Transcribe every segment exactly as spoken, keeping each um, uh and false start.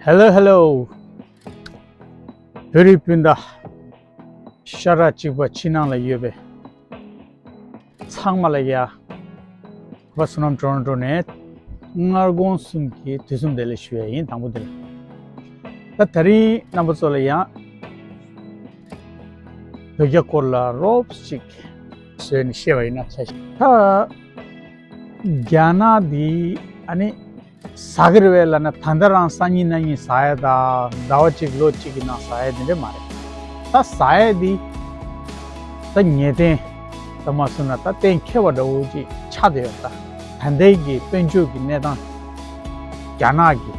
Hello, hello. བོད་རིགས་སྤུན་ཟླ་ཤ་ཁྲག་གཅིག་པ་ཕྱི་ནང་ལ་ཡོད་པའི་ཚང་མ་ལ་ཡ། བ་བསོད་ནམས་ཊོ་རོན་ཊོ་ནས་སྔར་དགོང་གསུམ་གྱི་དུས་གསུམ་བདེ་ལེགས་ཞུ་ཡ་ཡིན། དང་པོ་དེ་ལ། ད་དེ་རིང་རྣམ་པ་ཚོ་ལ་ཡང་བོད་རྒྱ་སྐོར་ལ་རོབ་ཅིག་བཟོས་ནས་བཤད་པ་ཡིན་ན་ཆ་ཤས། ད་རྒྱ་ནག་འདི་ཨ་ནི་ཟ་གི་རེད་པས་ལབ་ན། ད་ལྟ་རང་སང་ཉིན་གནངས་ཉིན་ཟ་ཡ་དང་ཟླ་བ་གཅིག་ལོ་གཅིག་གི་ནང་ཟ་ཡ་དེ་འདྲས་མ་རེད། ད་ཟ་ཡ་འདི་ད་ངེས་གཏན་ད་མ་སོང་ན་ད་གཏན་འཁེལ་བ་འདྲ་བོ་ཅིག་ཆགས་བསྡད་ཡོད། ད་ད་ལྟའི་གི་དཔལ་འབྱོར་གྱི་གནས་སྟངས། རྒྱ་ནག་གི་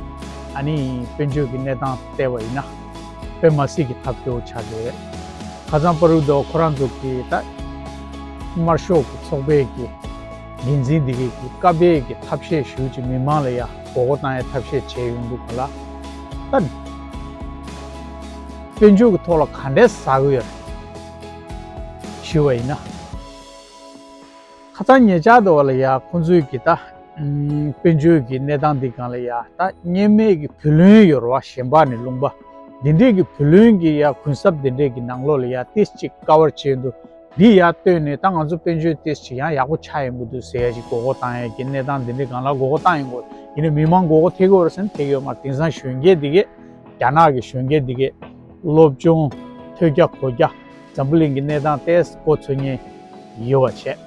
ཨ་ནི་དཔལ་འབྱོར་གྱི་གནས་སྟངས་བལྟས་པ་ཡིན་ན་དཔེ་མ་སྲིད་ཀྱི་ཐབས་སྐྱོ་བོ་ཆགས་བསྡད་ཡོད། ཁ་སང་པ་རུ་དོ་ཁོ་རང་ཚོ་གི་ད་དམར་ཤོག་གི་ཚོགས་པའི་གི་འགན་འཛིན་འདི་གས་ཀྱིས་བཀའ་སྦས་ཀྱི་ཐབས་ཤེས་ཞུ་ཅིག་མི་མང་ལ་ཡ་མགོ་སྐོར་བཏང་ཡའི་ཐབས་ཤེས་བྱས་ཡོང་འདུག་ག་ལ། ད་དཔལ་འབྱོར་གྱི་ཐོག་ལ་ག་འདྲས་ཟ་གི་ཡོད་ཞུ་བ་ཡིན་ན། ཁ་སང་ཉེ་ཆར་དུ་བ་ལ་ཡ་ཁོང་ཚོའི་གི་ད་ཨམ་དཔལ་འབྱོར་གྱི་གནས་སྟངས་འདི་སྒང་ལ་ཡ་ད་གཉེར་མའི་གི་བུ་ལོན་ཡོད་རེད་བ། གཞན་པ་ནས་ལུང་པ་འདི་འདྲས་ཀྱི་བུ་ལོན་གྱི་ཡ་གུན་གསབ་འདི་འདྲས་ཀྱི་ནང་ལོགས་ལ་ཡ་ཏིས་ཅིག་ཀ་བར་བྱས་འདུག་འདི་ཡར་བཏོན་ནས་ད་ང་ཚོ་དཔལ་འབྱོར་ཏོག་ཙམ་ཡང་ཡག་པོ་ཆགས་ཡོང་གི་འདུག་ཟེར་ཡ་ཞིག་མགོ་སྐོར་བཏང་ཡ་གི་གནས་སྟངས་འདི་འདྲའི་སྒང་ལ་མགོ་སྐོར་བཏང་ཡོང་གི་ཡོད། ཡིན་ནའི་མི་མང་མགོ་སྐོར་ཐེབས་ཀྱི་ཡོད་རེད་ཟེར་ན་ཐེབས་ཀྱི་ཡོད་མ་རེད། དེང་སང་གཞོན་སྐྱེས་འདི་གས་རྒྱ་ནག་གི་གཞོན་སྐྱེས་འདི་གས་སློབ་སྦྱོང་ཐོས་རྒྱ་གོ་རྒྱ་འཛམ་བུ་གླིང་གི་གནས་སྟངས་ཏོག་ཙམ་མགོ་ཚོད་མཁན་ཡོད་པ་བྱས།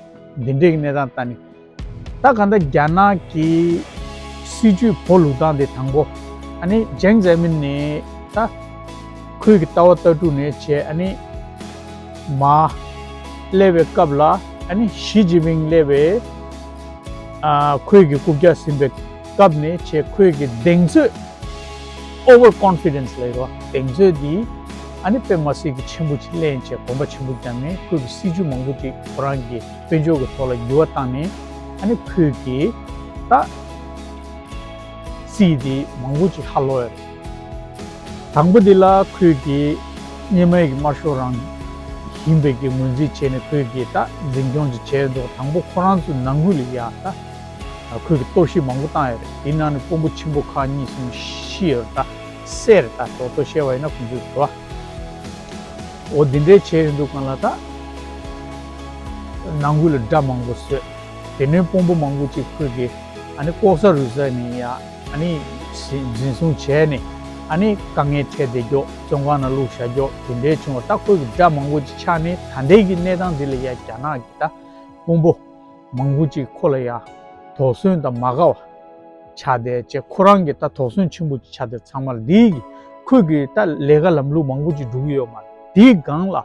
འདི་འདྲའི་གི་གནས་སྟངས་ལྟ་ནི། ད་ག་འདྲ་རྒྱ་ནག་གི་སྲིད་ཇུས་སྦོ་ལུག་སྟངས་དེ་དང་པོ། ཨ་ནི་ཇེང་ཛེ་མིན་ནས་ད་ཁོའི་གི་ལྟ་བ་ལྟ་གྲུབ་ནས་བྱས། ཨ་ནི་མར་སླེབས་པའི་སྐབས་ལ། ཨ་ནི་ཞི་ཅིན་ཕིང་སླེབས་པའི་ཨ་ཁོའི་གི་རྐུབ་བཀྱག་ཟིན་པའི་སྐབས་ནས་བྱས། ཁོའི་གི་གདེང་ཚོད་ཨོ་ཝར་ཀོན་ཕི་ཌེན་སི་ལབ་ཡོད་རེད་བ། གདེང་ཚོད་འདི་ཨ་ནི་དཔེ་མ་སྲིད་ཀྱི་ཆེན་པོ་ཅིག་ལེན་བྱས། གོམ་པ་ཆེན་པོ་བརྒྱབ་ནས་ཁོའི་གི་སྲིད་ཇུས་མང་པོ་ཅིག་ཁོ་རང་གི་དཔལ་འབྱོར་གྱི་ཐོག་ལ་འགྱུར་བ་བཏང་ནས། ཨ་ནི་ཁོས་ཀྱིས་ད་རྩིས་དེ་མང་པོ་ཅིག་ཧ་ལོ་ཡོད་རེད། དང་པོ་དེ་ལ་ཁོས་ཀྱིས་སྔོན་མའི་གི་དམར་ཤོག་རང་ཡིན་པའི་གི་ངོས་འཛིན་བྱས་ནས་ཁོས་ཀྱིས་ད་འཛིན་སྐྱོང་ཅིག་བྱས་འདུག་དང་པོ་ཁོ་རང་ཚོའི་ནང་ཁུལ་ལ་ཡ་ད་ཁོས་ཀྱིས་གཏོར་བཤིག་མང་པོ་བཏང་ཡོད་རེད། དེ་ནང་ནས་དཔོན་པོ་ཆེན་པོ་ཁག་གཉིས་གསུམ་ཤི་ཡོད་རེད། ད་བསད་རེད། ད་ཏོག་ཏོ་བཤད་པ་ཡིན་ན་ཁོང་ཚོའི་འགྲོ་བ། འོ་འདི་འདྲའི་བྱས་ཡོང་དུས་སྒང་ལ་ད་ནང་ཁུལ་ལ་དགྲ་མང་པོ་བཟོས། དེ་ནས་དཔོན་པོ་མང་པོ་ཅིག་ཁོས་ཀྱིས་ཨ་ནི་ལྐོག་ཟ་རུལ་ཟ་ནས་ཡ་ཨ་ནི་འཛིན་འཛིན་བཟུང་བྱས་ནས། ཨ་ནི་དཀའ་ངལ་འཕྲད་བསྡད་རྒྱུ། བཙོན་ཁང་ནང་བླུགས་བཞག་རྒྱུ་དེ་འདྲའི་བྱུང་བ། ད་ཁོས་ཀྱིས་དགྲ་མང་པོ་ཅིག་ཆགས་ནས། ད་ལྟའི་གི་གནས་སྟངས་འདི་ལ་ཡ་རྒྱ་ནག་གི་ད་དཔོན་པོ་མང་པོ་ཅིག་ཁོ་ལ་ཡ་དོགས་ཟོན་དང་མ་དགའ་བ་ཆགས་བསྡད་བྱས། ཁོ་རང་གི་ད་དོགས་ཟོན་ཆེན་པོ་ཅིག་ཆགས་བསྡད། ཚང་མ་ལ་འདི་གི་ཁོས་ཀྱིས་ད་ལས་ཀ་ལམ་ལུགས་མང་པོ་ཅིག་འགྲོ་གི་ཡོད་མ་རེད། དེའི་སྒང་ལ་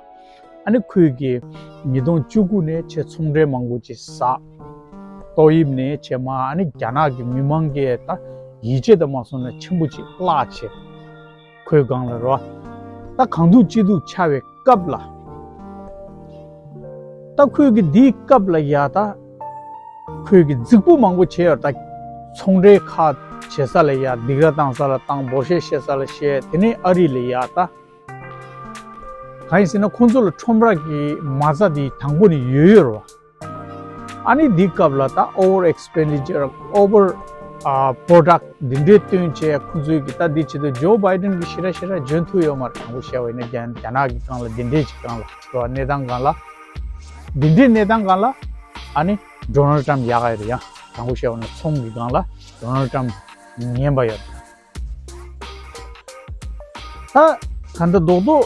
ཨ་ནི་ཁོས་ཀྱིས་ཉིས་སྟོང་བཅུ་དགུ་ནས་བྱས་ཚོང་འབྲེལ་མང་པོ་ཅིག་ཟ། ཏོག་དབྱིབས་ནས་བྱས་མར་ཨ་ནི་རྒྱ་ནག་གི་མི་མང་གིས་ད་ཡིད་ཆེས་དང་མ་སོང་ན་ཆེན་པོ་ཅིག་བརླག་བྱས། ཁོའི་སྒང་ལ་རོ། ད་གང་ཐུག་ཅི་ཐུག་ཆགས་པའི་སྐབས་ལ། ད་ཁོས་ཀྱིས་འདིའི་སྐབས་ལ་ཡ་ད་ཁོས་ཀྱིས་རྫིག་པོ་མང་པོ་བྱས་ཡོད། ད་ཚོང་འབྲེལ་ཁག་བྱེད་ས་ལ་ཡ་སྡིགས་ར་བཏང་ས་ལ་བཏང་། འབོར་ཤད་བཤད་ས་ལ་བཤད། དེ་ནས་ཨ་རི་ལ་ཡ་ད་གང་ཡིན་ཟེར་ན་ཁོང་ཚོ་ལ་ཁྲོམ་ར་གི་མ་རྩ་དེ་དང་པོ་ནས་ཡོད་ཡོད་རེད་བ། ཨ་ནི་འདི་སྐབས་ལ་ད་over expenditure, over ཨ་product འདི་འདྲའི་བཏོན་བྱས། ཁོང་ཚོས་ཀྱི་ད་འདི་བྱེད་དུས་ཇོ་བྷའི་ཌེན་གྱིས་ཞེ་དྲག་ཞེ་དྲག་འཇོན་ཐུབ་ཡོད་མ་རེད། དྲང་པོ་བཤད་པ་ཡིན་ན་རྒྱ་རྒྱ་ནག་གི་སྒང་ལ་འདི་འདྲའི་ཅིག་སྒང་ལ་འགྲོ་བ། གནས་སྟངས་སྒང་ལ་འདི་འདྲའི་གནས་སྟངས་སྒང་ལ་ཨ་ནི་ཌོ་ནལ་ཊམ་ཡག་ག་ཡོད་རེད། ཡང་དྲང་པོ་བཤད་པ་ན་ཚོང་གི་སྒང་ལ་ཌོ་ནལ་ཊམ་ངན་པ་ཡོད་རེད། ད་ག་འདྲ་རྡོག་རྡོག་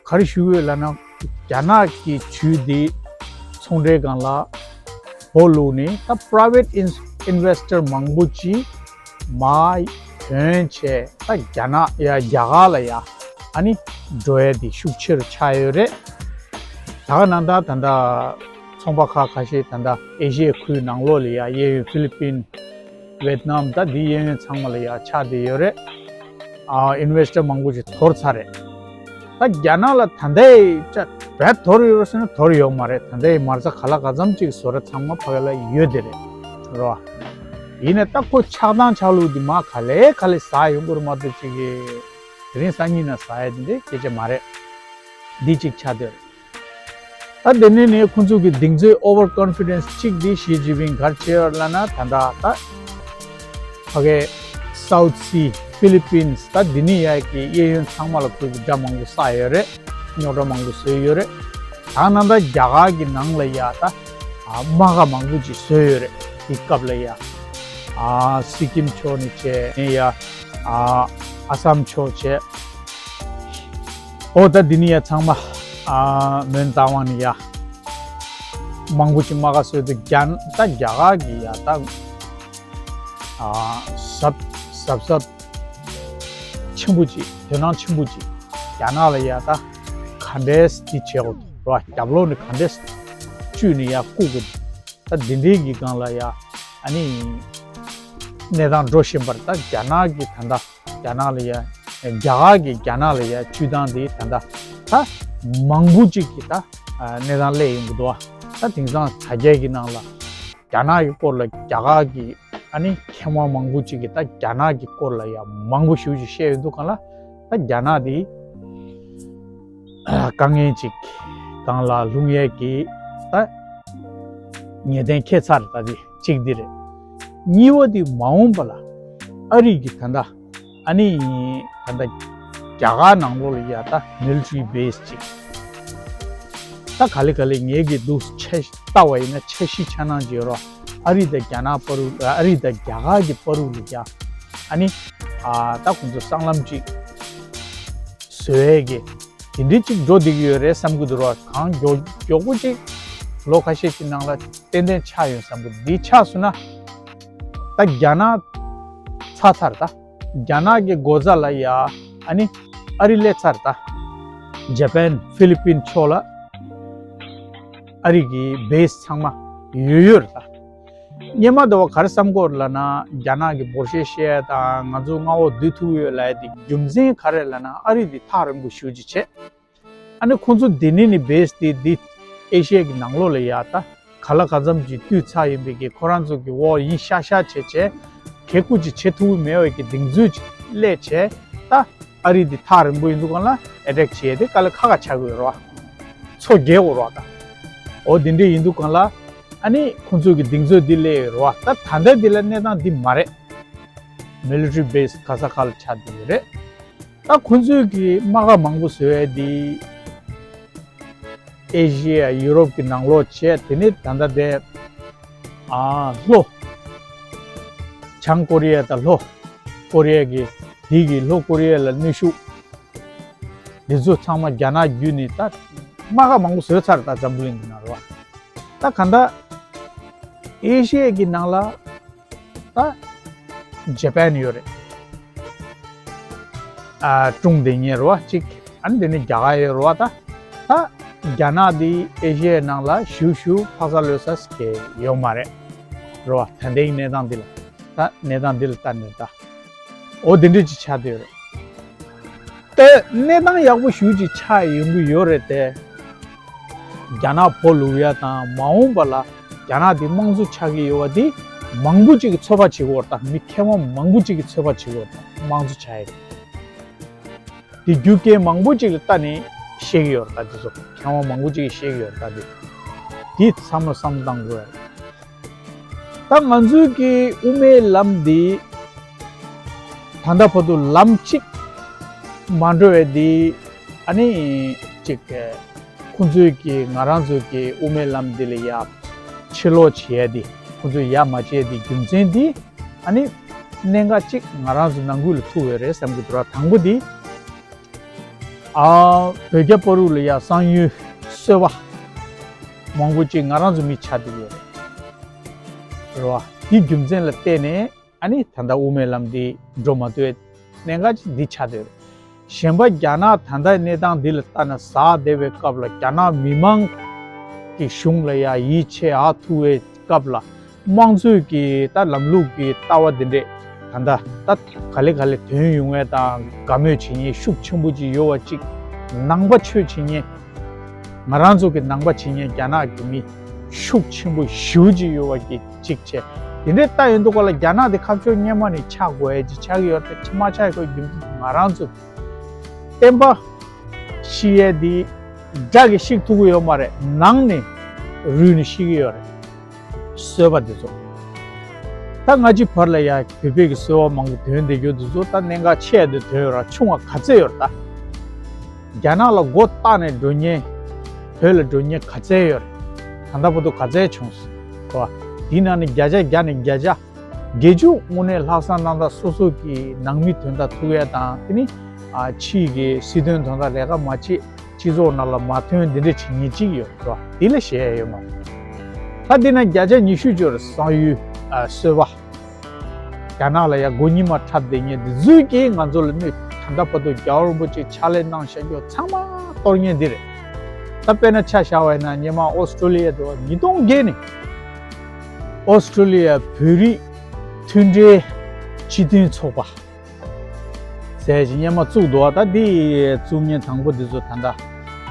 ག་རེ་ཞུ་གི་ཡོད་ལབ་ན། རྒྱ་ནག་གི་ཇུས་འདི་ཚོང་འབྲེལ་སྒང་ལ་སྦོ་ལུག་ནི་ད་private in- investor མང་པོ་ཅིག་མར་ཐོན་བྱས། ད་རྒྱ་ནག་ཡ་རྒྱ་གར་ལ་ཡ་ཨ་ནི་འགྲོ་ཡ་འདི་ཤུགས་ཆེ་རུ་ཆགས་ཡོད་རེད། ད་ག་ནང་ད་ད་ད་ཚོང་པ་ཁག་ཁ་ཤས་ད་ལྟ་ཨེ་ཤི་ཡའི་ཁུལ་ནང་ལོགས་ལ་ཡ་གཡས་གཡོན་ཧྥི་ལི་པིན། ཝེད་ནམ། ད་འདི་གཡས་གཡོན་ཚང་མ་ལ་ཡ་ཆགས་བསྡད་ཡོད་རེད། ཨ་ཨིན་ཝེ་སི་ཊར་མང་པོ་ཞིག་དོར་ཚར་རེད། ད་རྒྱ་ནག་ལ་ད་ལྟའི་ཅ་བས་དོར་ཡོད་ཟེར་ན་དོར་ཡོད་མ་རེད། ད་ལྟའི་མ་རྩ་ག་ལ་ག་ཙམ་ཅིག་བཟོ་གྲྭ་ཚང་མ་ཕ་གི་ལ་ཡོད་དེ་རེད། རོ། ཡིན་ནའི་ད་ཁོ་ཆགས་སྟངས་ཆགས་ལུགས་འདི་མར་ག་ལེ་ག་ལེ་ཟ་ཡོང་གི་རེད་མ་གཏོགས་ཅིག་གི་དེ་རིང་སང་ཉིན་ན་ཟ་ཡ་དེ་འདྲའི་སྐད་ཆ་མ་རེད། འདི་ཅིག་ཆགས་བསྡད་རེད། ད་དེ་ནས་ནས་ཁོང་ཚོ་གི་གདེང་ཚོད་over confidence གཅིག་འདི་ཞི་ཅིན་ཕིང་ག་རེ་བྱས་ཡོད་ལབ་ན། ད་ལྟ་ད་ཕ་གའི་South Sea ཕི་ལི་པིན་སི་ད་འདི་ནི་ཡ་གི་གཡས་གཡོན་ཚང་མ་ལ་ཁོས་ཀྱི་དགྲ་མང་པོ་བསགས་ཡོད་རེད། རྙོག་དྲ་མང་པོ་བཟོས་ཡོད་རེད། ད་ནང་ད་རྒྱ་གར་གྱི་ནང་ལ་ཡ་ད་ཨ་དམག་སྒར་མང་པོ་ཅིག་བཟོས་ཡོད་རེད། དེའི་སྐབས་ལ་ཡ་ཨ་སི་ཀིམ་ཕྱོགས་ནས་བྱས་ཡ་ཨ་ཨ་སམ་ཕྱོགས་བྱས། ཨོ་ད་འདི་ནི་ཡ་ཚང་མ་ཨ་མོན་རྟ་དབང་ནས་ཡ་མང་པོ་ཅིག་དམག་སྒར་བཟོས་ཏེ་རྒྱ་ད་རྒྱ་གར་གྱི་ཡ་ད་ཨ་གཟབ་གཟབ་གཟབ་ཆེན་པོ་ཅིག་དོ་སྣང་ཆེན་པོ་ཅིག་རྒྱ་ནག་ལ་ཡ་ད་ག་འདྲས་འདི་བྱེད་དགོས་ར། རྒྱབ་ལོགས་ནས་ག་འདྲས་བཅུག་ནས་ཡ་བཀུག་དགོས། ད་འདི་འདྲའི་གི་སྒང་ལ་ཡ་ཨ་ནི་གནས་སྟངས་འགྲོ་བཞིན་པར་ད་རྒྱ་ནག་གི་ད་ལྟ་རྒྱ་ནག་ལ་ཡ་རྒྱ་གར་གྱི་རྒྱ་ནག་ལ་ཡ་བཅུག་སྟངས་འདི་ད་ལྟ་ད་མང་པོ་ཅིག་གི་ད་གནས་སྟངས་སླེབས་ཡོང་གི་འདུག་ད་དེང་སང་དྲ་རྒྱ་གི་ནང་ལ་རྒྱ་ནག་གི་སྐོར་ལ་རྒྱ་གར་གྱི་ཨ་ནི་མཁས་དབང་མང་པོ་ཅིག་གིས་ད་རྒྱ་ནག་གི་སྐོར་ལ་ཡང་མང་པོ་ཞེ་པོ་ཅིག་བཤད་ཡོང་དུས་སྒང་ལ་ད་རྒྱ་ནག་དེ་དཀའ་ངལ་ཅིག་སྒང་ལ་ལྷུང་ཡས་ཀྱི་ད་ངེས་གཏན་འཁེལ་ཚར། ད་དེ་གཅིག་འདི་རེད། གཉིས་པ་དེ་མ་འོངས་པ་ལ་ཨ་རི་གི་ད་ལྟ་ཨ་ནི་ད་ལྟ་རྒྱ་གར་ནང་ལོགས་ལ་ཡ་ད་མི་ལི་ཊ་རི་བྷེ་སི་ཅིག་ད་ག་ལེ་ག་ལེ་ངེད་ཀྱི་འདུག་ཆ་ལྟ་བ་ཡིན་ན་འཆར་གཞི་འཆར་སྣང་བྱེད་རོགས། ཨ་རི་དང་རྒྱ་ནག་བར་དུ་ཨ་རི་དང་རྒྱ་གར་གྱི་བར་དུ་ལ་ཡ་ཨ་ནི་ཨ་ད་ཁོང་ཚོ་སྲང་ལམ་ཅིག་བཟོ་ཡས་ཀྱི་དེ་འདྲའི་ཅིག་འགྲོ་བསྡད་ཀྱི་ཡོད་རེད་བསམ་གྱི་འདུག་རོགས། གང་མགྱོགས་མགྱོགས་པོ་ཅིག་ལོ་ཁ་ཤས་ཅིག་ནང་ལ་ཏན་ཏན་ཆགས་ཡོང་བསམ་གྱི་འདུག་འདི་ཆགས་སོང་ན་ད་རྒྱ་ནག་ཚར་ཚར་ད། རྒྱ་ནག་གི་སྒོ་རྩ་ལ་ཡ་ཨ་ནི་ཨ་རི་སླེབས་ཚར་ད། ཇ་པན་ཕི་ལི་པིན་ཕྱོགས་ལ་ཨ་རི་གི་བྷེ་སི་ཚང་མ་ཡོད་ཡོད་རེད་ད། སྔོན་མ་དེ་བ་ག་རེ་བསམ་གྱི་ཡོད་རེད་ལབ་ན་རྒྱ་ནག་གི་འབོར་ཤེས་བཤད་ཡ་དང་ང་ཚོ་མངའ་འོག་བསྡུ་ཐུབ་ཡོད་ལབ་ཡ་དེ་རྒྱུ་མཚན་ག་རེ་ལབ་ན་ཨ་རི་དེ་ཐག་རིང་པོ་ཞེ་པོ་ཅིག་བྱས། ཨ་ནི་ཁོང་ཚོ་འདི་ནས་ནི་བྷེ་སི་དེ་འདི་ཨེ་ཤི་ཡ་གི་ནང་ལོགས་ལ་ཡ་ད་ག་ལ་གང་འཚམ་གྱི་བཏུས་ཚར་ཡིན་པའི་གི་ཁོ་རང་ཚོ་གི་འོག་ཡིན་ཤག་ཤག་བྱས་བྱས་གད་སྐུ་ཅིག་བྱེད་ཐུབ་ཀྱི་མེད་པའི་གི་གདེང་ཚོད་ཅིག་སླེབས་བྱས། ད་ཨ་རི་འདི་ཐག་རིང་པོ་ཡིན་དུས་སྒང་ལ་ཨེ་ཊེག་བྱས་ཏེ་དཀའ་ལས་ཁག་ཁག་ཆགས་ཀྱི་ཡོད་རེད་བ། མཚོ་བརྒལ་དགོས་རེད་བ་ད། འོ་འདི་འདྲས་ཡིན་དུས་སྒང་ལ་ཨ་ནི་ཁོང་ཚོ་གི་གདེང་ཚོད་འདི་སླེབས་ཡོད་རེད་བ། ད་ད་ལྟ་འདི་ལ་གནས་སྟངས་འདི་མ་རེད། མི་ལི་ཊ་རི་བྷེ་སི་ག་ས་ག་ལ་ཆགས་བསྡད་ཡོད་རེད། ད་ཁོ་ཚོས་ཀྱི་དམག་སྒར་མང་པོ་བཟོ་ཡས་དེ་ཨེ་ཤི་ཡ་ཡུ་རོབ་ཀྱི་ནང་ལོགས་བྱས། དེ་ནས་ད་ལྟ་དེ་ཨ་ལྷོ་བྱང་ཀོ་རི་ཡ་དང་ལྷོ་ཀོ་རི་ཡ་གི་དེ་གི་ལྷོ་ཀོ་རི་ཡ་ལ་གནོན་ཤུགས་འདི་ཚོ་ཚང་མ་རྒྱ་ནག་བརྒྱུད་ནས་ད་དམག་སྒར་མང་པོ་བཟོས་ཚར། ད་འཛམ་བུ་གླིང་གི་ནང་རེད་བ། ད་ག་འདྲ་ཨེ་ཤི་ཡ་གི་ནང་ལ་ད་ཇ་པན་ཡོད་རེད། ཨ་ཀྲུང་དེ་ཉེ་རུ་བ་གཅིག་ཨ་ནི་དེ་ནི་རྒྱ་གར་ཡོད་རུ་བ་ད། ད་རྒྱ་ནག་འདི་ཨེ་ཤི་ཡའི་ནང་ལ་ཞུ་ཞུ་ཕག་ཚ་ལོས་ས་སྐྱེ་ཡོད་མ་རེད། རུ་བ་ད་ལྟའི་གནས་སྟངས་འདི་ལ་ད་གནས་སྟངས་འདི་ལ་ལྟ་ནས་ད་འོ་དེ་འདྲ་ཅིག་ཆགས་བསྡད་ཡོད་རེད། ད་གནས་སྟངས་ཡག་པོ་ཞུ་ཅིག་ཆགས་ཡོང་གི་ཡོད་རེད་དེ། རྒྱ་ནག་བོ་ལུག་ཡ་དང་མ་འོངས་པ་ལ་རྒྱ་ནག་འདི་དམངས་གཙོ་ཆགས་ཀྱི་ཡོད་པ་འདི་མང་པོ་ཅིག་གིས་ཚོད་དཔག་བྱེད་ཀྱི་ཡོད་རེད། ད་མི་མཁས་དབང་མང་པོ་ཅིག་གིས་ཚོད་དཔག་བྱེད་ཀྱི་ཡོད་རེད། ད་དམངས་གཙོ་ཆགས་ཡ་རེད། འདི་རྒྱུ་རྐྱེན་མང་པོ་ཅིག་ལ་ལྟ་ནས་བཤད་ཀྱི་ཡོད་རེད། ད་འདི་ཚོ་མཁས་དབང་མང་པོ་ཅིག་གིས་བཤད་ཀྱི་ཡོད་རེད། ད་འདི་འདི་བསམ་བློ་བསམ་བཏང་དགོས་རེད། ད་ང་ཚོའི་གི་དབུ་མའི་ལམ་འདི་ད་ལྟ་བར་དུ་ལམ་གཅིག་མ་འགྲོ་བའི་འདི་ཨ་ནི་གཅིག་ཁོང་ཚོའི་གི་ང་རང་ཚོའི་གི་དབུ་མའི་ལམ་འདི་ལ་ཡ་ཕྱིར་ལོག་བྱེད་ཡ་འདི་ཁོང་ཚོས་ཡ་མ་བྱེད་ཡ་འདི་རྒྱུ་མཚན་འདི་ཨ་ནི་གནད་འགག་གཅིག་ང་རང་ཚོ་ནང་ཁུལ་ལ་ཐུག་ཡོད་རེད་བསམ་གི་འདུག་ར། དང་པོ་འདི་ཨ་བོད་རྒྱ་བར་དུ་ལ་ཡ་གསང་ཡུལ་གསོལ་བ་མང་པོ་ཅིག་ང་རང་ཚོ་མི་ཆགས་བསྡད་ཡོད་རེད། རེད་བ། དེའི་རྒྱུ་མཚན་ལ་བརྟེན་ནས་ཨ་ནི་ད་ལྟ་དབུ་མའི་ལམ་འདི་འགྲོ་མ་ཐུབ་པའི་གནད་འགག་ཅིག་འདི་ཆགས་བསྡད་ཡོད་རེད། གཞན་པ་རྒྱ་ནག་ད་ལྟའི་གནས་སྟངས་འདི་ལ་ལྟ་ན་ཟག་བསྡད་པའི་སྐབས་ལ་རྒྱ་ནག་མི་མང་གི་གཞུང་ལ་ཡ་ཡིད་ཆེས་ཨ་ཐུབ་པའི་སྐབས་ལ། དམངས་གཙོའི་གི་ད་ལམ་ལུགས་ཀྱི་ལྟ་བ་འདི་འདྲས་ད་ལྟ་ད་ག་ལེ་ག་ལེ་ཐོན་ཡོང་བའི་དང་དགའ་མོས་བྱེད་མཁན་ཤུགས་ཆེན་པོ་ཅིག་ཡོད་པ་ཅིག་ནང་པ་ཆོས་བྱེད་མཁན་ང་རང་ཚོ་གི་ནང་པ་བྱེད་མཁན་རྒྱ་ནག་གི་མི་ཤུགས་ཆེན་པོ་ཞེ་པོ་ཅིག་ཡོད་པ་གི་ཅིག་བྱས། དེ་འདྲས་ལྟ་ཡོང་དུས་སྐབས་ལ་རྒྱ་ནག་དེ་ཁ་ཕྱོགས་སྔོན་མ་ནས་ཆགས་དགོས་ཡ་ཅིག་ཆགས་ཀྱི་ཡོད་རེད། དེ་མ་ཆགས་ཡ་ཁོའི་རྒྱུ་མཚན་ང་རང་ཚོ་བསྟན་པ་ཤི་ཡས་དེ་དགྲ་གིས་བཤིག་ཐུབ་ཀྱི་ཡོད་མ་རེད། ནང་ནས་རུལ་ནས་ཤི་གི་ཡོད་རེད། གསོལ་བ་འདི་ཚོ། ད་ ད་སྔ་ཕྱི་བར་ལ་ཡ་བོད་པའི་གི་སོལ་བ་མང་པོ་ཐོན་བསྡད་རྒྱུ་དེ་ཚོ་ད་གནད་འགག་ཆེ་ཡ་དེ་ཐོན་ཡོད་ར། ཆུང་བ་ག་ཚད་ཡོད་ར། ད་རྒྱ་ནག་ལ་མགོ་བཏགས་ནས་འགྲོ་མཁན་བོད་ལ་འགྲོ་མཁན་ག་ཚད་ཡོད་རེད། ད་ལྟ་བར་དུ་ག་ཚད་བྱུང་སོང་། དེའི་ནང་ནས་བརྒྱ་ཆ་བརྒྱ་ནས་བརྒྱ་ཆ་བརྒྱད་ཅུ་དངོས་གནས་ལྷག་བསམ་རྣམ་དག་སོ་སོ་གི་ནང་མི་དོན་དག་ཐུག་ཡ་དང་། དེ་ནི་ཕྱིའི་གི་སྲིད་དོན་དོན་དག་ལས་ཀ་མ་བྱེད། སྤྱི་ཚོགས་ནང་ལ་མ་ཐོན། འདི་འདྲ་བྱེད་མཁན་གཅིག་ཡོད་རེད་བ། དེ་ལ་བཤད་ཡ་ཡོད་མ་རེད། ད་འདི་ན་བརྒྱ་ཆ་ཉི་ཤུ་ཅིག་ཡོད་རེད། བསམ་ཡུལ་ཨ་སོལ་བ། རྒྱ་ནག་ལ་ཡ་མགོ་གཉིས་མ་འཁྲབ་བསྡད་མཁན་འདི་ཚོས་ཀྱིས་ང་ཚོ་ལ་གནོད། ད་ལྟ་བར་དུ་རྒྱལ་བ་རིན་པོ་ཆེ་ཕྱག་ལས་གནང་བཞག་རྒྱུ་ཚང་མ་གཏོར་མཁན་འདི་རེད། ད་དཔེར་ན་ཆ་བཞག་པ་ཡིན་ན། སྔོན་མ་ཨོ་སི་ཀྲོ་ལི་ཡ་དུ་ཉིས་སྟོང་བརྒྱད་ནས་ཨོ་སི་ཀྲོ་ལི་ཡ་བོད་རིགས་མཐུན་འབྲེལ་སྤྱི་མཐུན་ཚོགས་པ་ཟེར་ཞིག་སྔོན་མ་བཙུགས་འདུག་བ། ད་འདི་བཙུགས་མཁན་དང་པོ་འདི་ཚོ་ད་ལྟ་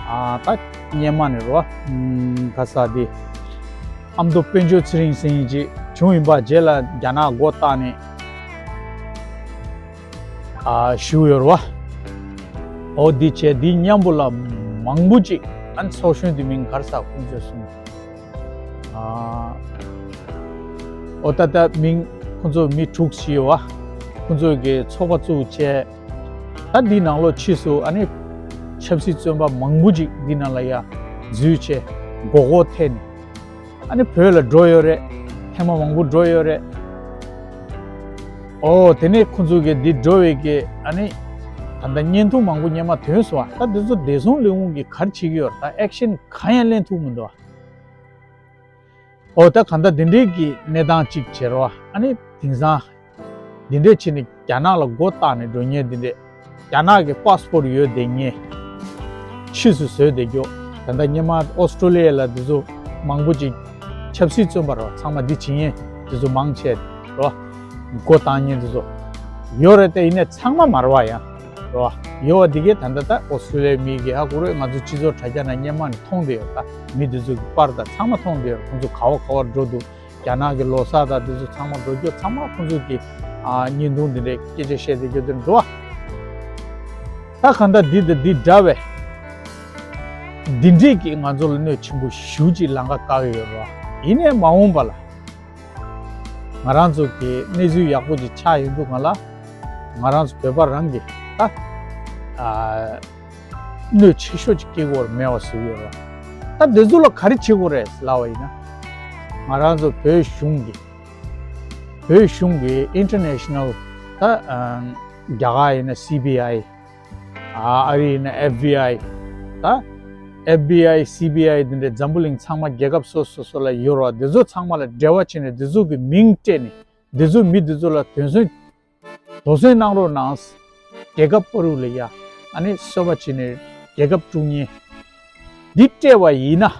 ཨ་ད་སྔོན་མ་ནས་རེད་བ། ཨམ་ག་ས་འདི་ཨ་མདོ་དཔལ་འབྱོར་ཚེ་རིང་ཟེར་མཁན་ཅིག་བྱུང་ཡིན་པ། རྗེས་ལ་རྒྱ་ནག་མགོ་བཏགས་ནས་ཨ་བཞུགས་ཡོད་རེད་བ། འོ་འདི་བྱས། འདི་མཉམ་པོ་ལ་མང་པོ་ཅིག་ཨ་ནི་ཚོགས་གཞོན་འདི་མིང་ག་རེ་ཟེར་ཁོང་ཚོས་གསུངས། ཨ་འོ་ད་ལྟ་མིང་ཁོང་ཚོ་མི་དྲུག་ཅིག་ཡོད་བ། ཁོང་ཚོ་གི་ཚོགས་པ་བཙུགས་བྱས། ད་འདི་ནང་ལོགས་ཕྱིས་སུ་ཨ་ནི་ཆབ་སྲིད་བཙོན་པ་མང་པོ་ཅིག་འདི་ནང་ལ་ཡ་འཛུལ་བྱས་མགོ་སྐོར་ཐེབས་ནས། ཨ་ནི་བོད་ལ་འགྲོ་ཡོད་རེད། ཐེངས་མ་མང་པོ་འགྲོ་ཡོད་རེད། ཨོ་དེ་ནས་ཁོང་ཚོ་གི་འདི་འགྲོ་བའི་གི་ཨ་ནི་ད་ལྟ་བརྙན་ཐུང་མང་པོ་སྔོན་མ་ཐོན་སོང་བ། ད་འདི་ཚོ་བདེ་སྲུང་ལས་ཁུངས་ཀྱིས་ག་རེ་བྱེད་ཀྱི་ཡོད་རེད། ད་ཨེག་ཤན་གང་ཡང་ལེན་ཐུབ་མི་འདུག་བ། ཨོ་ད་གང་ལྟར་འདི་འདྲའི་གི་གནས་སྟངས་གཅིག་བྱས་རེད་བ། ཨ་ནི་དེང་སང་འདི་འདྲས་བྱས་ནས་རྒྱ་ནག་ལ་མགོ་བཏགས་ནས་འགྲོ་མཁན་འདི་འདྲས། རྒྱ་ནག་གི་པཱ་སི་པོར་ཡོད་བསྡད་མཁན་ཕྱིས་སུ་བཟོས་བསྡད་རྒྱུ། ད་ལྟ་སྔོན་མ་ཨོ་སི་ཀྲོ་ལི་ཡ་ལ་འདི་ཚོ་མང་པོ་ཅིག་ཆབ་སྲིད་བཙོན་པ་རེད་བ། ཚང་མ་འདི་བྱེད་མཁན་འདི་ཚོ་མང་ཆེ་རེད་བ། མགོ་བཏགས་མཁན་འདི་ཚོ་ཡོད་རེད་དེ། ཡིན་ནའི་ཚང་མ་མ་རེད་བ། ཡང་རེད་བ། ཡོད་བ་འདི་གས་ད་ལྟ་ད་ཨོ་སི་ཀྲོ་ལི་ཡའི་མི་གིས་ཧ་གོ་རེད། ང་ཚོ་སྤྱི་ཚོགས་དྲ་རྒྱ་ནང་སྔོན་མ་ནས་མཐོང་བསྡད་ཡོད། ད་མི་འདི་ཚོ་གི་པར་དང་ཚང་མ་མཐོང་བསྡད་ཡོད། ཁོང་ཚོ་ག་བ་ག་བར་འགྲོ་འདུག་རྒྱ་ནག་གི་ལོ་གསར་དང་དེ་ཚོ་ཚང་མ་འགྲོ་རྒྱུ་ཚང་མ་ཁོང་ཚོ་གི་ཨ་བརྙན་ཐུང་འདི་འདྲའི་སྐད་ཆ་བཤད་བསྡད་རྒྱུ་དེ་འགྲོ་བ། ད་གང་ལྟར་འདི་དང་འདི་འདྲ་བའི་འདི་འདྲས་ཀྱིས་ང་ཚོ་ལ་གནོད་ཆེན་པོ་ཞེ་པོ་ཅིག་ལང་ཀ་བཀག་གི་ཡོད་རེད་བ། ཡིན་ནའི་མ་འོངས་པ་ལ་ང་རང་ཚོ་གི་གནས་ཚུལ་ཡག་པོ་ཅིག་ཆགས་ཡོང་དུས་སྒང་ལ་ང་རང་ཚོ་བོད་པ་རང་གིས་ད་ཨ་གནོད་ཆེ་ཤོས་ཅིག་སྐྱེལ་དགོས་རེད། མེད་པ་བཟོ་གི་ཡོད་རེད་བ། ད་འདི་ཚོ་ལ་ག་རེ་བྱེད་དགོས་རེད་ལབ་པ་ཡིན་ན། ང་རང་ཚོ་བོད་གཞུང་གི་བོད་གཞུང་གི་ཨིན་ཊར་ནེ་ཤ་ནལ་ད་ཨ་རྒྱ་གར་ཡིན་ན་སི་བི་ཨའི། ཨ་ཨ་རི་ཡིན་ན་ཨེཕ་བི་ཨའི། ད་ཨེཕ་བི་ཨའི་སི་བི་ཨའི་འདི་འདྲའི་འཛམ་བུ་གླིང་ཚང་མ་རྒྱལ་ཁབ་སོ་སོ་སོ་ལ་ཡོད་རེད་བ། འདི་ཚོ་ཚང་མ་ལ་འབྲེལ་བ་བྱས་ནས་འདི་ཚོ་གི་མིང་སྤྲད་ནས་འདི་ཚོ་མི་འདི་ཚོ་ལ་དོགས་ཟོན་དོགས་ཟོན་གནང་རོགས་གནང་། རྒྱལ་ཁབ་བར་དུ་ལ་ཡ་ཨ་ནི་སོལ་བ་བྱས་ནས་རྒྱལ་ཁབ་དཀྲུག་མཁན་འདི་སྤྲད་པ་ཡིན་ན།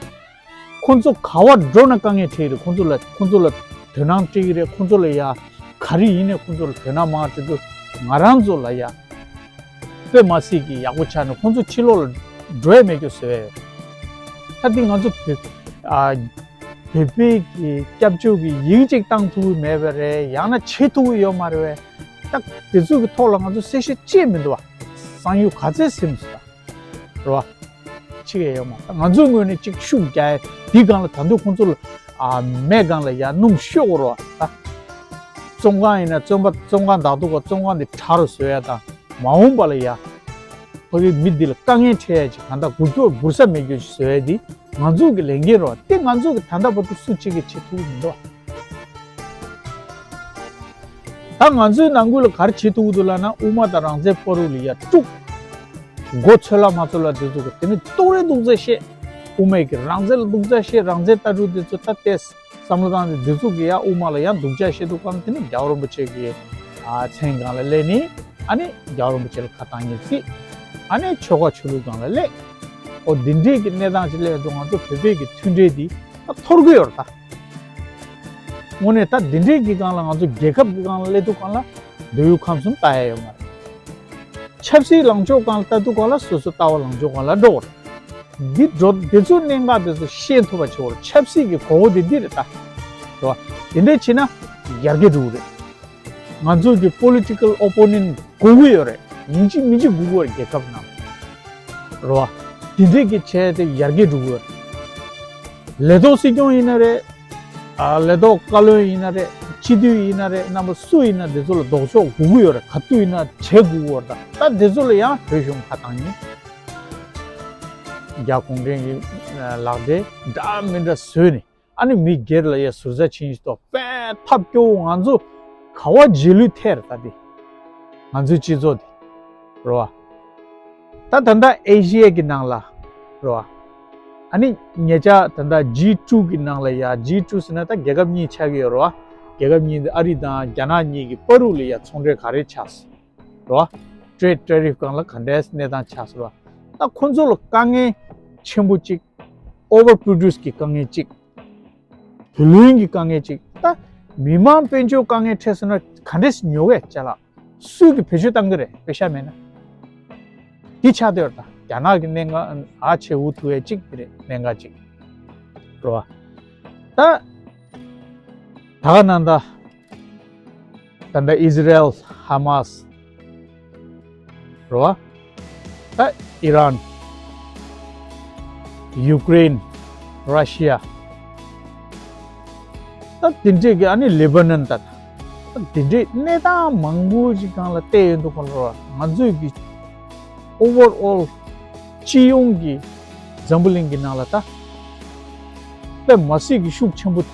ཁོང་ཚོ་ག་བར་འགྲོ་ན་དཀའ་ངལ་འཕྲད་ཀྱི་རེད། ཁོང་ཚོ་ལ་ཁོང་ཚོ་ལ་དོ་སྣང་སྤྲད་ཀྱི་རེད། ཁོང་ཚོ་ལ་ཡ་ག་རེ་ཡིན་ནའི་ཁོང་ཚོ་ལ་དོ་སྣང་མང་སྤྲད་དུས་ང་རང་ཚོ་ལ་ཡ་དཔེ་མ་སྲིད་ཀྱི་ཡག་པོ་ཆགས་ནས་ཁོང་ཚོ་ཕྱི་ལོགས་ལ་འགྲོ་ཡ་མེད་རྒྱུ་བཟོས་ཡོད། ད་འདི་ང་ཚོ་བོད་ཨ་བོད་པའི་གི་སྐྱབས་བཅོལ་གྱི་ཡིག་ཅིག་བཏང་ཐུབ་ཀྱི་མེད་པ་རེད། ཡང་ན་བྱེད་ཐུབ་ཀྱི་ཡོད་མ་རེད་པས། ད་དེ་ཚོ་གི་ཐོག་ལ་ང་ཚོ་གསལ་བཤད་ཅི་ཡང་མི་འདུག་བ། བསམ་ཡུལ་ག་ཚད་ཟིན་སོང་ད། རེད་བ། ཅི་ཡང་ཡོད་མ་རེད། ང་ཚོའི་ངོས་ནས་ཅིག་ཤུགས་རྒྱག་ཡ། དེའི་སྒང་ལ་ད་དུང་ཁོང་ཚོ་ལ་ཨ་མེད་སྒང་ལ་ཡ་སྣུམ་གཤོག་རོགས་ད། བཙོན་ཁང་ཡིན་ན་བཙོན་པ་བཙོན་ཁང་བདག་ཏུ་ག་བཙོན་ཁང་དེ་གྲགས་རུ་བཟོ་ཡ་དང་། མ་འོངས་པ་ལ་ཡ་ཕ་གི་མི་འདི་ལ་དཀའ་ངལ་འཕྲད་ཡ་ཅིག་གང་ལྟར་འགུལ་སྐྱོད་འབུར་ས་མེད་རྒྱུ་ཞིག་བཟོ་ཡ་འདི་ང་ཚོ་གི་ལས་འགན་རེད་བ། དེ་ང་ཚོ་གི་ད་ལྟ་བར་དུ་སུ་གཅིག་གིས་བྱེད་ཐུབ་ཀྱི་མི་འདུག་བ། ད་ང་ཚོའི་ནང་ཁུལ་ལ་ག་རེ་བྱེད་ཐུབ་ཀྱི་འདུག་ལབ་ན། དབུ་མ་དང་རང་བཙན་བར་དུ་ལ་ཡ་དཀྲུག་མགོ་ཚོས་ལ་མ་ཚོས་ལ་དེ་ཚོ་གི་དེ་ནི་ཏོག་རེ་སྡུག་ཚད་བཤད། དབུ་མའི་གི་རང་བཙན་ལ་སྡུག་ཅག་བཤད། རང་བཙན་ལྟ་གྲུབ་དེ་ཚོ་ད་ལྟའི་བསམ་བློ་བཏང་སྟེ་དེ་ཚོ་གི་ཡ་དབུ་མ་ལ་ཡང་སྡུག་ཅག་བཤད་འདུག་གམ། དེ་ནི་རྒྱལ་བ་རིན་པོ་ཆེ་གི་ཨ་མཚན་སྒང་ལ་སླེབས་ནི། ཨ་ནི་རྒྱལ་བ་རིན་པོ་ཆེ་ལ་ཁ་བཏང་ཉེས་རྩིས། ཨ་ནི་ཆོལ་ཁ་ཆོས་ལུགས་སྒང་ལ་སླེབས། ཨོ་དེ་འདྲའི་གི་གནས་སྟངས་ཅིག་སླེབས་འདུག་ང་ཚོ་བོད་པའི་གི་མཐུན་འབྲེལ་འདི་ད་འཐོར་གི་ཡོད་རེད་ད། དངོས་གནས་ད་འདི་འདྲའི་གི་སྒང་ལ་ང་ཚོ་རྒྱལ་ཁབ་གི་སྒང་ལ་སླེབས་དུས་སྒང་ལ་འདོད་ཡོན་ཁམས་གསུམ་ལྟ་ཡ་ཡོད་མ་རེད། ཆབ་སྲིད་ལངས་ཕྱོགས་སྒང་ལ་ལྟ་དུས་སྒང་ལ་སོ་སོ་ལྟ་བ་ལངས་ཕྱོགས་སྒང་ལ་འགྲོ་དགོས་རེད། འདི་འགྲོ་དེ་ཚོ་གནད་འགག་དེ་ཚོ་ཤེས་ཐུབ་པ་བྱེད་དགོས་རེད། ཆབ་སྲིད་ཀྱི་དགོས་མཁོ་དེ་འདི་རེད་ད། རེད་བ། དེ་འདྲ་བྱས་ན་ཡར་རྒྱས་འགྲོ་གི་རེད། ང་ཚོ་གི་political opponent དགོས་ཀྱི་ཡོད་རེད། ཡིན་གཅིག་མིན་གཅིག་དགོས་ཀྱི་ཡོད་རེད། རྒྱལ་ཁབ་ནང་རེད་བ། དེ་འདྲས་ཀྱི་བྱས་ཏེ་ཡར་རྒྱས་འགྲོ་གི་ཡོད་རེད། ལས་ཐོག་སྲིད་སྐྱོང་ཡིན་ན་རེད། ཨ་ལས་ཐོག་བཀའ་བློན་ཡིན་ན་རེད། སྤྱི་འཐུས་ཡིན་ན་རེད། རྣམ་པ་སུ་ཡིན་ན་དེ་ཚོ་ལ་ལྡོག་ཕྱོགས་དགོས་ཀྱི་ཡོད་རེད། ག་དུས་ཡིན་ན་བྱེད་དགོས་ཀྱི་ཡོད་རེད། ད་དེ་ཚོ་ལ་ཡང་བོད་གཞུང་ཕར་བཏང་ཡིན། རྒྱ་གུང་ཁྲན་གྱི་ལག་དེབ་འདྲ་མི་འདྲ་བཟོས་ནས། ཨ་ནི་མི་སྒེར་ལ་ཡ་ཟུར་ཟ་བྱིན་ཞིག་ཏོ་དཔེ་ཐབས་སྐྱོ་བོ། ང་ཚོ་ག་བ་རྗེས་ལུས་ཐེར་ད་དེ། ང་ཚོའི་སྤྱི་ཚོགས་དེ་རེད་བ། ད་ད་ལྟ་ཨེ་ཤི་ཡའི་གི་ནང་ལ་རེད་བ། ཨ་ནི་ཉེ་ཆར་ད་ལྟ་ཇི་ཊུ་གི་ནང་ལ་ཡ། ཇི་ཊུ་ཟེར་ན་ད་རྒྱལ་ཁབ་གཉིས་ཆགས་ཀྱི་ཡོད་རེད་བ། རྒྱལ་ཁབ་གཉིས་དེ་ཨ་རི་དང་རྒྱ་ནག་གཉིས་ཀྱི་བར་དུ་ལ་ཡ་ཚོང་འབྲེལ་ག་རེ་ཆགས་སོང་རེད་བ། ཊེ་རེཌ་ཊེ་རིཕ་སྒང་ལ་ག་འདྲའི་གནས་སྟངས་ཆགས་སོང་རེད་བ། ད་ཁོ་ཚོ་ལ་དཀའ་ངལ་ཆེན་པོ་གཅིག་ཨོ་ཝར་པྲོ་ཌུ་སི་གི་དཀའ་ངལ་གཅིག་བུ་ལོན་གྱི་དཀའ་ངལ་གཅིག་ད་མི་མང་དཔལ་འབྱོར་དཀའ་ངལ་འཕྲད་སོང་ན་ག་འདྲས་ཉོ་གས་ཅ་ལག་སུས་ཀྱི་བེད་སྤྱོད་བཏང་གི་རེད། པེ་ཤ་མེད་ན། འདི་ཆགས་བསྡད་ཡོད་རེད། ད་རྒྱ་ནག་གི་གནད་འགག་ཨ་ཆེ་འུ་ཐུག་ཡས་གཅིག་དེ་རེད། གནད་འགག་གཅིག་རེད་བ། ད་ད་ག་ནང་ད་ད་ལྟ་ཨི་ཟི་རལ། ཧ་མ་སི་རེད་བ། ད་ཨི་རན། ཡུ་ཀེ་རེན། ར་ཤི་ཡ། ད་དེ་འདྲས་ཀྱི་ཨ་ནི་ལེ་བྷ་ནན། ད་ད་དེ་འདྲས་གནས་སྟངས་མང་པོ་ཞིག་སྒང་ལ་བལྟས་ཡོང་དུས་ཁོ་རང་ང་ཚོའི་གི་ཨོ་ཝར་ཨོལ་སྤྱི་ཡོངས་ཀྱི་འཛམ་བུ་གླིང་གི་ནང་ལ་ད་དཔེ་མ་སྲིད་ཀྱི་ཤུགས་ཆེན་པོ་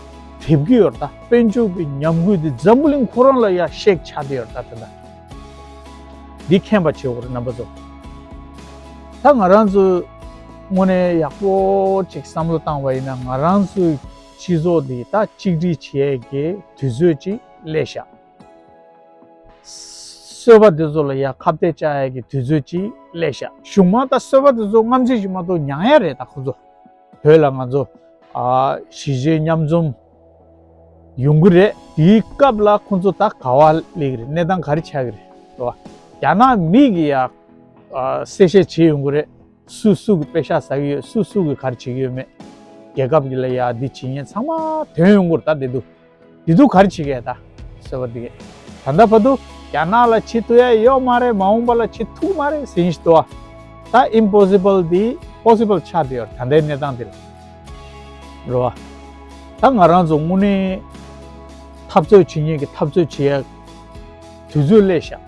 ཐེབས་ཀྱི་ཡོད་རེད། ད་དཔལ་འབྱོར་གྱི་ཉམས་རྒུད་དེ་འཛམ་བུ་གླིང་ཁོ་རང་ལ་ཡ་གཤེགས་ཆགས་བསྡད་ཡོད་རེད། ད་ད་ད། འདི་མཁྱེན་པ་བྱེད་དགོས་རེད་རྣམ་པ་ཚོ། ད་ང་རང་ཚོ་དངོས་གནས་ཡག་པོ་ཅིག་བསམ་བློ་བཏང་བ་ཡིན་ན། ང་རང་ཚོའི་སྤྱི་ཚོགས་འདི་ད་གཅིག་སྒྲིལ་བྱེད་ཡས་ཀྱི་དུས་ཚོད་ཅིག་སླེབས་ཤག་བསོད་པ་འདི་ཚོ་ལ་ཡ་ཁ་གཏད་བཅག་ཡས་ཀྱི་དུས་ཚོད་ཅིག་སླེབས་ཤག་གཞུག་མ་ད་བསོད་པ་འདི་ཚོ་སྔ་ཕྱི་ཞིག་མ་གཏོགས་མྱང་ཡ་རེད། ད་ཁོ་ཚོ་བོད་ལ་ང་ཚོ་ཨ་གཞིས་བྱེས་མཉམ་འཛོམས་ཡོང་གི་རེད། དེའི་སྐབས་ལ་ཁོ་ཚོ་ད་ག་བ་སླེབས་ཀྱི་རེད། གནས་སྟངས་ག་རེ་ཆགས་ཀྱི་རེད། རེད་བ། རྒྱ་ནག་མི་གིས་ཡ་ཨ་གསལ་བཤད་བྱེད་ཡོང་གི་རེད། སུ་སུ་གི་པེ་ཤག་ཟ་གི་ཡོད། སུ་སུ་གི་ག་རེ་བྱེད་ཀྱི་ཡོད་མེད། རྒྱལ་ཁབ་ཀྱི་ལ་ཡ་འདི་བྱེད་མཁན་ཚང་མ་ཐོན་ཡོང་གི་རེད། ད་དེ་དུས་དེ་དུས་ག་རེ་བྱེད་ཀྱི་ཡ་ད་ཟེར་བ་འདི་གས། ད་ལྟ་བར་དུ་རྒྱ་ནག་ལ་བྱེད་ཐུབ་ཡ་ཡོད་མ་རེད། མ་འོངས་པ་ལ་བྱེད་ཐུབ་མ་རེད་ཟེར་བཞིན་འདུག་བ། ད་ཨིམ་པོ་སི་བལ་འདི་པོ་སི་བལ་ཆགས་བསྡད་ཡོད་རེད། ད་ལྟའི་གནས་སྟངས་འདི་ལ། རེད་བ། ད་ང་རང་ཚོ་དངོས་གནས་འཐབ་རྩོད་བྱེད་མཁན་གྱི་འཐབ་རྩོད་བྱེད་ཡ་དུས་ཚོད་སླེབས་ཤག་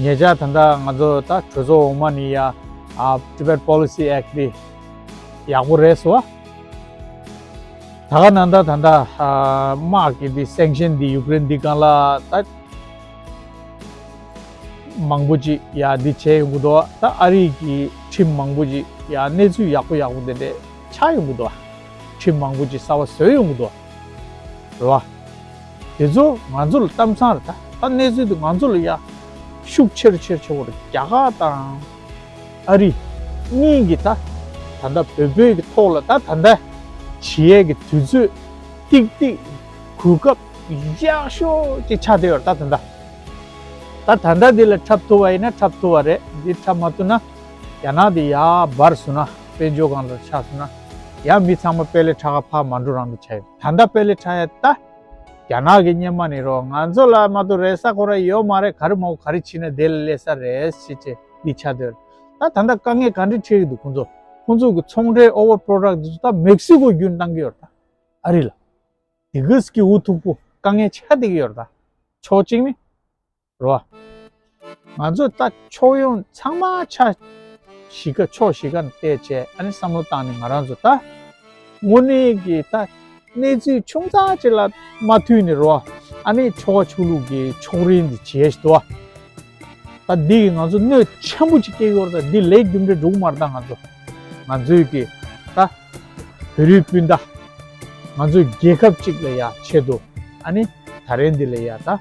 ཉེ་ཆར་ད་ལྟ་ང་ཚོ་ད་གྲོས་ཚོགས་འོག་མ་ནས་ཡ་ཨ་Tibet Policy Act འདི་ཡག་པོ་རེད་ཟེར་བ། ད་ག་ནང་ད་ད་ལྟ་ཨ་དམག་གི་འདི་སེང་ཤན་འདི་ཡུཀ་རེན་འདི་སྒང་ལ་ད་མང་པོ་ཅིག་ཡ་འདི་བྱས་ཡོང་གི་འདུག་ད་ཨ་རི་གི་ཁྲིམས་མང་པོ་ཅིག་ཡ་གནས་ཚུལ་ཡག་པོ་ཡག་པོ་དེ་འདྲས་ཆགས་ཡོང་གི་འདུག་ཁྲིམས་མང་པོ་ཅིག་གསར་པ་བཟོས་ཡོང་གི་འདུག་རེད་བ། དེ་ཚོ་ང་ཚོ་ལ་གཏམ་བཟང་རེད། ད་ད་གནས་ཚུལ་དེ་ང་ཚོ་ལ་ཡ་ཤུགས་ཆེ་རུ་ཆེ་རུ་ཆེ་བོ་རེད། རྒྱ་གར་དང་ཨ་རི་གཉིས་ཀྱི་ད་ད་ལྟ་བོད་བོད་ཀྱི་ཐོག་ལ་ད་ད་ལྟ་བྱེད་ཡས་ཀྱི་དུས་ཚོད་ཏིག་ཏིག་གོ་སྐབས་ཡག་ཤོས་ཅིག་ཆགས་བསྡད་ཡོད་རེད། ད་ད་ལྟ་ད་ད་ལྟ་འདི་ལ་འཁྲབ་ཐུབ་པ་ཡིན་ན་འཁྲབ་ཐུབ་པ་རེད། འདི་འཁྲབ་མ་ཐུབ་ན་རྒྱ་ནག་འདི་ཡར་འབར་སོང་ན། དཔལ་འབྱོར་སྒང་ལ་ཆགས་སོང་ན་ཡ་མི་ཚང་མ་དཔལ་ལས་ཁྲ་ཁ་ཕར་མ་འགྲོ་རང་འགྲོ་ཆགས་ཡོད། ད་ལྟ་དཔལ་ལས་ཁྲ་ཡ་ད་རྒྱ་ནག་གི་སྔོན་མ་ནས་རོ། ང་ཚོ་ལ་མ་གཏོགས་རེ་ས་ཁོ་ར་ཡོད་མ་རེད། ག་རེ་མོ་ག་རེ་བྱས་ན་དེ་ལ་སླེབས་ས་རེད་ཟེར་བྱས་འདི་ཆགས་བསྡད་ཡོད། ད་ད་ལྟ་དཀའ་ངལ་ག་འདྲ་འཕྲད་ཀྱི་འདུག་ཁོང་ཚོ་ཁོང་ཚོ་གི་ཚོང་འབྲེལ་ཨོ་ཝར་པྲོ་ཌག་འདི་ཚོ་ད་མེག་སི་ཀོ་བརྒྱུད་བཏང་གི་ཡོད་རེད། ད་ཨ་རི་ལ་དེ་གིས་ཀྱི་འུ་ཐུག་པོ་དཀའ་ངལ་ཆགས་བསྡད་ཀྱི་ཡོད་རེད། ད་ཕྱོགས་གཅིག་ནས་རོ། ང་ཚོ་ད་ཕྱོགས་ཡོངས་ཚང་མ་ཆ་བཞི་ཀ་ཕྱོགས་བཞི་ཀ་ནས་བལྟས་བྱས་ཨ་ནི་བསམ་བློ་བཏང་ནས་ང་རང་ཚོ་ད་དངོས་གནས་ཀྱི་ད་གནས་ཚུལ་ཆུང་ཙག་ཅིག་ལ་མ་མཐུན་ནས་རོ། ཨ་ནི་ཆོལ་ཁ་ཆོས་ལུགས་ཀྱི་ཕྱོགས་རིས་འདི་བྱས་ཤི་དོ། ད་འདི་གིས་ང་ཚོ་གནོད་ཆེན་པོ་ཅིག་སྐྱེལ་གྱི་ཡོད་རེད། ད་འདི་ལས་རྒྱུ་འབྲས་འགྲུབ་མ་རེད། ད་ང་ཚོ་ང་ཚོའི་གི་ད་བོད་རིགས་སྤུན་ཟླ་ང་ཚོའི་རྒྱལ་ཁབ་ཅིག་ལ་ཡ་ཆེད་དུ་ཨ་ནི་ད་རེས་འདི་ལ་ཡ་ད་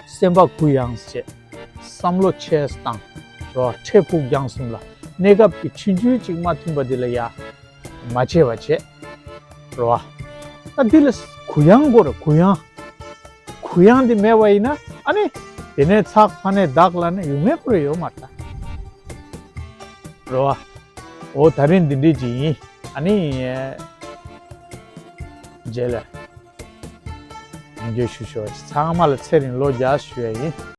སེམས་པ་གུ་ཡངས་བྱས། བསམ་བློ་ཆེ་ཙམ་བཏང་། རོ། འཕྲལ་ཕུགས་རྒྱང་གསུམ་ལ་གནས་སྐབས་ཀྱི་ཆུང་ཆུང་ཅིག་མ་མཐུན་པ་འདི་ལ་ཡ་མ་བྱས་པ་བྱས། རོ། ད་འདི་ལ་གུ་ཡངས་དགོས་རེད། གུ་ཡངས། གུ་ཡངས་འདི་མེད་པ་ཡིན་ན་ཨ་ནི་དེ་ནས་ཚགས་ཕ་ནས་བདག་ལ་ནི་ཡོང་མེད་པོ་རེ་ཡོད་མ་རེད། རོ། འོ་ད་རིང་འདི་འདྲས་ཅིག་ཡིན། ཨ་ནི་རྗེས་ལ་ཡང་བསྐྱར་ཞུ་ཞུ་བ་ཚང་མ་ལ་ཚེ་རིང་ལོ་བརྒྱ་ཞུ་ཡ་ཡིན།